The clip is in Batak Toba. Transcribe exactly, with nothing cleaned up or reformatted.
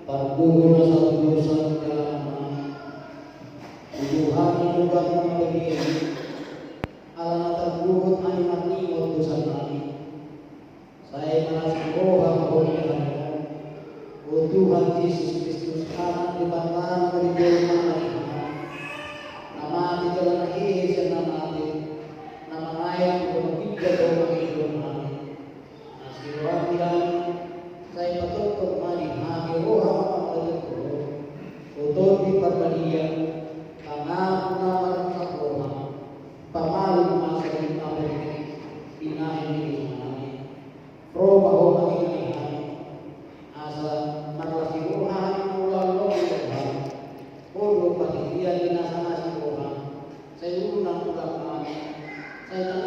Pardosa-dosa ni jolma, tu Tuhan i do hami mangaliat, ala na tarluhut hami marningot dosa nami. Sai marlas ni roha ma Ho di hami on, o Tuhan Jesus Kristus, Anak ni Debata na mangaliat jolma, na mate jala na hehe sian na mate, na mangait tu banua ginjang do mangaliat jolma. Asi roham di hami, sai patongtong ma di hami roha mangaliat Ho. O Tondi Parbadia, pangampu na marlas roha, pamalum ma sahali nami, binahen ni dosa nami. Ro ma Ho mangihut hami, asa marlas ni roha hami mangulahon lomo ni roham. Ho do panitia ni na marlas ni roha, sai unang ulang hami, sai unang